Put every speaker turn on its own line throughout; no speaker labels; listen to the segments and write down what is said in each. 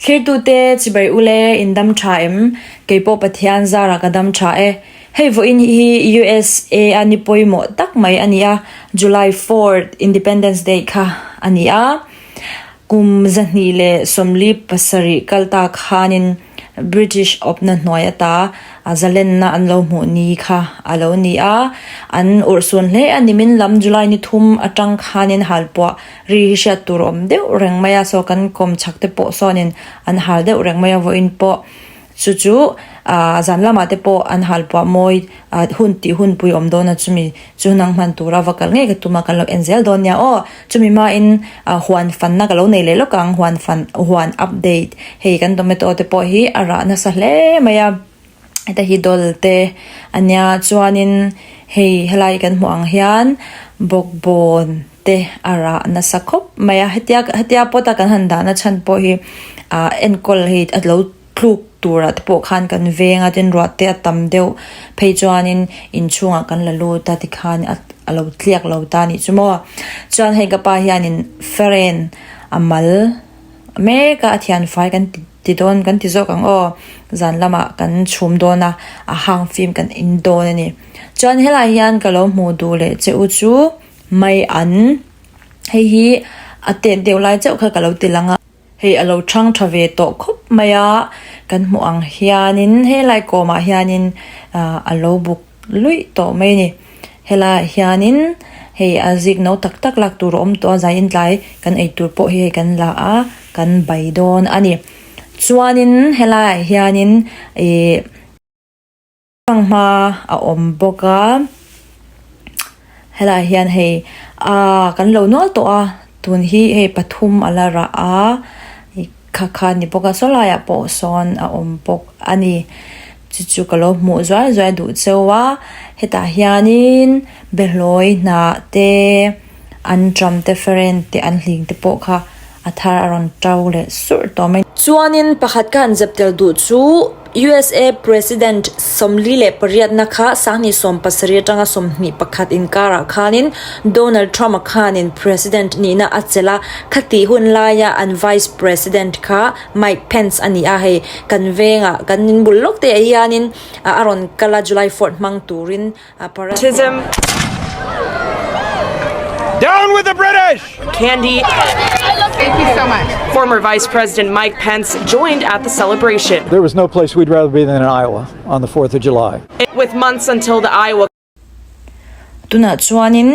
Thlirtute chibai ule in dam tha em? Kei pawh Pathian zarah ka dam tha e. Hei vawiin hi USA a ni pawimawh tak mai a ni a, July fourth Independence Day kha a ni a. Kum 227 kal ta khanin British awpna hnuai ata zalenna an lo hmuh ni kha a lo ni a, an urhsun hle a ni. Min lam July ni thum atang khanin halpuah ri hi hriat tur a awm deuh reng mai a, saw kan kawm chhak te pawh sawnin an hal deuh reng mai a vawiin pawh. Chu chu ah zan lamah te pawh an halpuah mawi ah hun tih hun pui awm dawn a chumi chu nang hman tura va kal ngei ka tum a kan lo en zel dawn nia aw. Chumi hmain ah huan fanna ka lo nei leh lawk ang huan fan huan update hei kan tomato te pawh hi a rah nasa hle mai a heta hi dawl te a nia chuanin hei helai kan hmuh ang hian bawkbawn te a rah nasa khawp mai a hetia hetia pot a kan han dahna chhan pawh hi ah enkawl hei a lo tluk turah te pawh khan kan veng a tin ruah te a tam deuh phei chuanin inchhungah kan la lut a tikhan a a lo tliak lo ta a nih chu maw chuan hei ka pa hianin feren a mal mek a a thianfai kan ti ti dawn kan ti zawk ang aw zan lamah kan chhum dawn a a hang fim kan in dawn a ni chuan helaiah hian ka lo hmuh duh leh che u chu mai an hei hi a tet deuh lai chauh kha ka lo ti lang a. Hei a lo chhang tha ve tawh khawp mai a, kan hmuh ang hianin helai kawmah hianin ah a lo buk luih tawh mai a ni. Helaiah hianin hei a zik no tak tak lak tur a awm tawh a, zaiin tlai kan ei tur pawh hi hei kan la a, kan bai dawn a ni. Chuanin helaiah hianin ih. Fanghma a awm bawk a helaiah hian hei aaa kan lo nual tawh a tun hi hei pathum a la rah a ih kha kha a ni bawk a saw laiah pawh sawn a awm bawk a ni chu chu ka lo hmuh zuai zuai duh cheu a hetah hianin behlawi hnah te anṭam te feren te an hling te pawh kha. A thar a rawn to leh surh tawh mai. Chuanin pakhat ka han zep tel duh chu USA President 48 na kha 2017 atanga 21 inkarah khanin Donald Trump-a khanin President nihna a chelh a, khatih hun laia an Vice President kha Mike Pence a ni a, hei kan vengah kan inbul lawk te ah hianin a rawn kal a July 4th hmang turin.
Tism.
Down with the British!
Candy.
Thank you so much.
Former Vice President Mike Pence joined at the celebration.
There was no place we'd rather be than in Iowa on the 4th of July.
With months until the Iowa
Tunah chuanin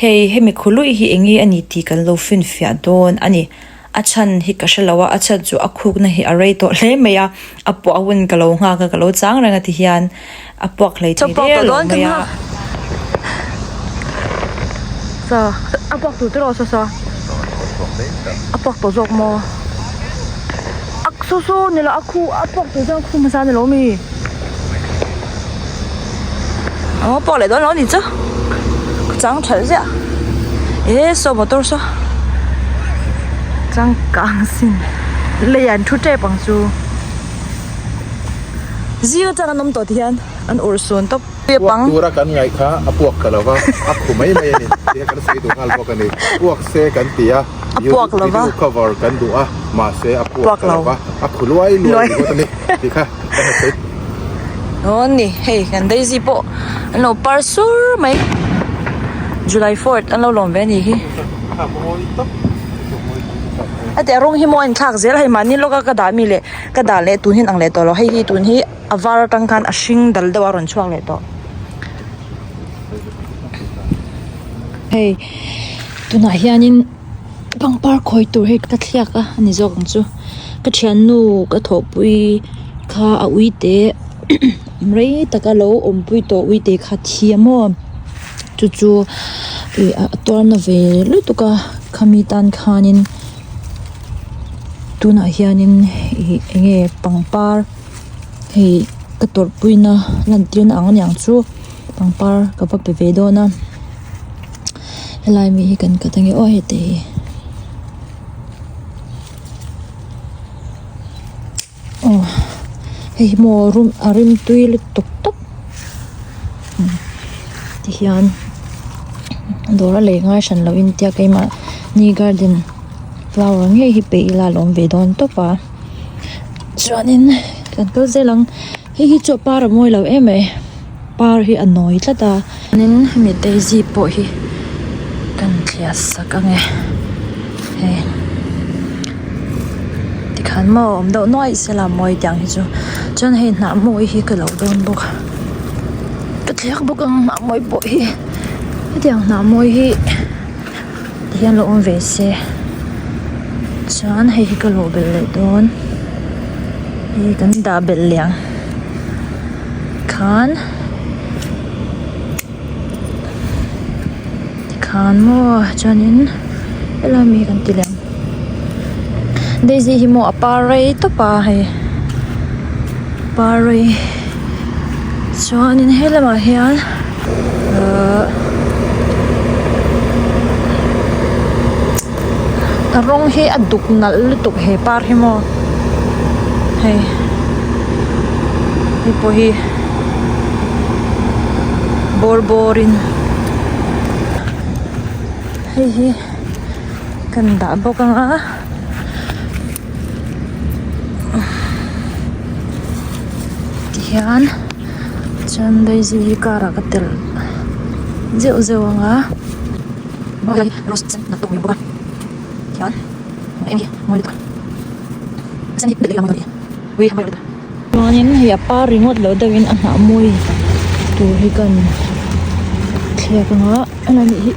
hei hemi khawlui hi eng nge a ni tih kan lo finfiah dawn a ni. A chhan hi ka hre lo a, a chhan chu a khukna hi a rei tawh hle mai a, a puah hun ka lo nghak a, ka lo chang reng a ti hian a puak hlei thei der lo mai a.
A puak tur tiraw saw saw a puak tawh zawk maw a saw saw ni lo a khu a puak tur chuan a khu hmasa ni lo mi
Aw puak leh dawn lo ni chu ka chang thelh ziah e saw motor saw
changkang sin lei an thu tep ang chu
zing atang an awm tawh ti hian an urh sun tawp
Puak tura kan ngaih kha a puak ta lova a khu mai mai a ni tih kan sawi duh nghal bawk a ni puak se kan ti a video cover kan duh a mahse a puak ta lova a khu luai luai ringawt a ni tih kha kan han sawi.
Aw ni hei kan daisy pawh an lo par sur mai July fourth an lo lawm ve a nih hi a teh rawng hi maw a inthlak zel hei mahni lawka ka dah mi leh ka dah leh tun hi an ang leh tawh lo hei hi tun hi a var atang khan a hring dal deuh a rawn chhuak leh tawh hei tunah hianin pangpar khawi tur hei ka thliak a ani zawk ang chu ka thiannu ka thawhpui kha a uite rei taka lo awmpui tawh uite kha thi a maw chu chu ih a tuarna ve lutuk a khami tan khanin tunah hianin ih eng nge pangpar hei ka tawrhpuina lantirna ang aniang chu pangpar ka va pe ve dawn a helai mi hi kan cut ange aw heti hi. Aw hei hi maw rum a rimtui lutuk tawp tihian dawr a lei ngai hran loh in tia keimah ni garden flower ngei hi pe ila a lawm ve dawn tawp a. Chuanin kan kal zel ang hei hi chu a par a mawi lo em mai par hi a nawi tlat a. Chuanin hemi daisy pawh hi kan thliah sak ang e hei tikhan maw awm deuh nuaih sela mawi tiang hi chu chuan hei hnah mawi hi ka lo dawn bawk ka thliak bawk ang hnah mawi pawh hi hetiang hnah mawi hi. Ti hian lo awm ve se chuan hei hi ka lawh belh leh dawn hei kan dah belh leh ang khan tikhan maw chuanin helai mi hi kan ti leh ang daisy hi maw a par rei tawp a hei par rei chuanin he lamah hian. Ahh a rawng hi a duk nalh lutuk he par hi maw hei hei pawh hi bawr bawr in hei hi kan dah bawk ang a tihian. Chuan daisy hi car ah ka telh zeuh zeuh ang a chuanin hei a par ringawt lo deuhin a hnah mawi tur hi kan thlek ang a helai nih hi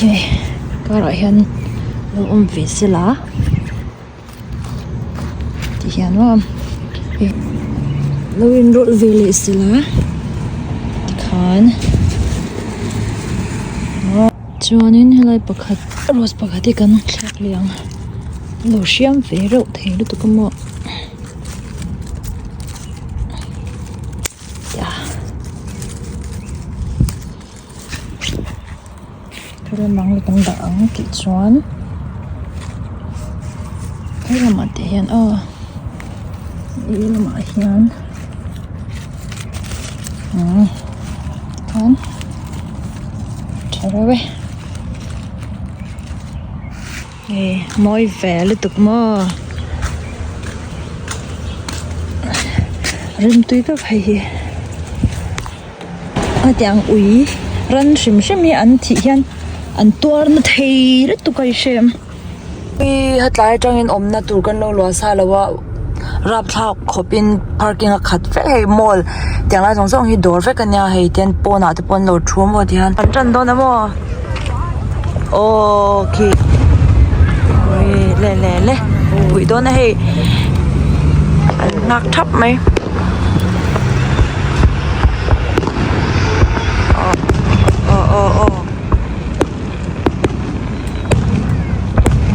hei car ah hian lo awm ve sela. Ti hian maw hei lo inrawlh ve leh se la tikhan chuanin helai pakhat rose pakhat hi kan thlak leh ang a lo hriam ve reuh thei lutuk a maw. Thil mang kan dah ang tih chuan he lamah te hian aw he lamah hian umm khan tha reuh e hei mawi ve lutuk maw rimtui deuh hei hi. Hetiang ui ran hrim hrim hi an thih hian an tuar na thei lutuk a i hrem. Ui hetlai atangin awmna tur kan lo luah sa lo a rapthlak khawpin parking a khat vek hei mall tiang lai zawng zawng hi dawr vek ania hei tian pawnah te pawh an lo thu a maw tihian an tan dawn a maw aw khi ui le le le pui dawn a hei an nghak thap mai. Aw aw aw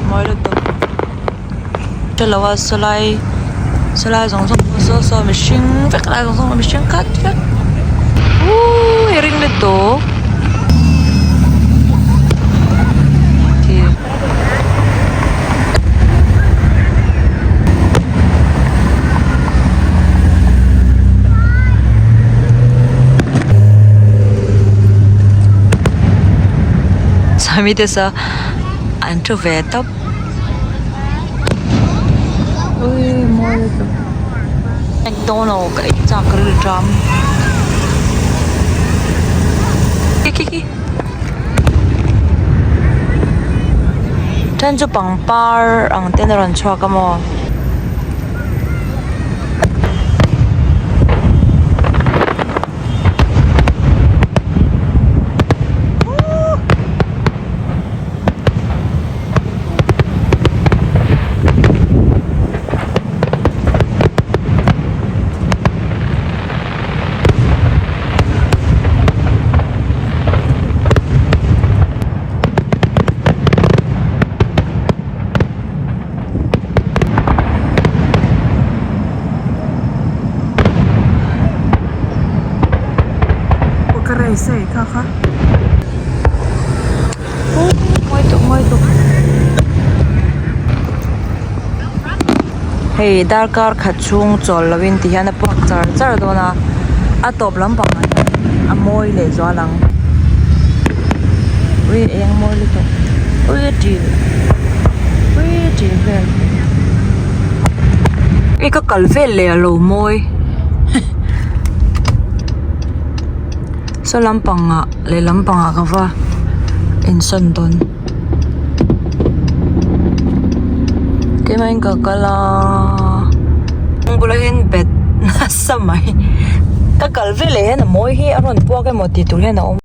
mawi lutuk hrelo a sawlai sawlai zawng zawng pawh saw saw mihring vek lai zawng zawng mihring khat vek uuh i ring lutuk. Sami te saw an thu ve tawp ui mawi lutuk McDonald ka ei chak ka rilṭam khi khi khi. Then chu pangpar ang ten a rawn chhuak a maw. Hei darkar khat chhung chawl lo in ti hian a puak char char dawn a a tawp lampang ah hian a mawi leh zual ang ui eng mawi lutuk ui a til ui a til vel.
I ka kal vel leh a lo mawi saw lampangah leh lampangah ka va insawn dawn keimahin ka kal a kawng bulah hian bet nasa mai ka kal vel leh hian a mawi hi a rawn puak emaw tih tur hian a awm.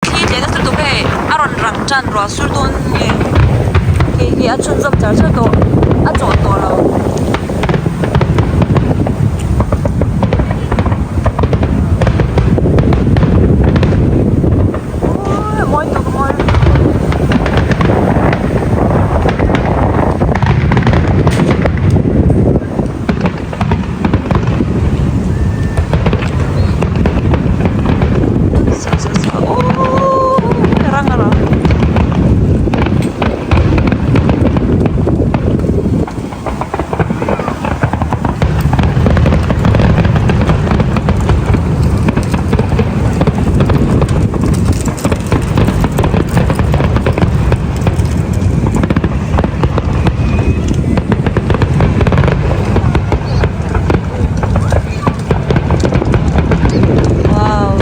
Thli leh nasa tuk hei a rawn rang tan ruah sur dawn nge hei hi a chhunzawm char char tawh a chawh tawh lo. Awii mawi tuk mawi. Wow.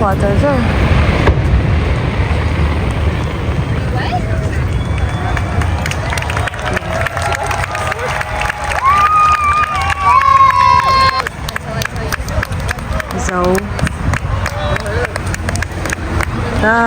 Zo ta Zo ta.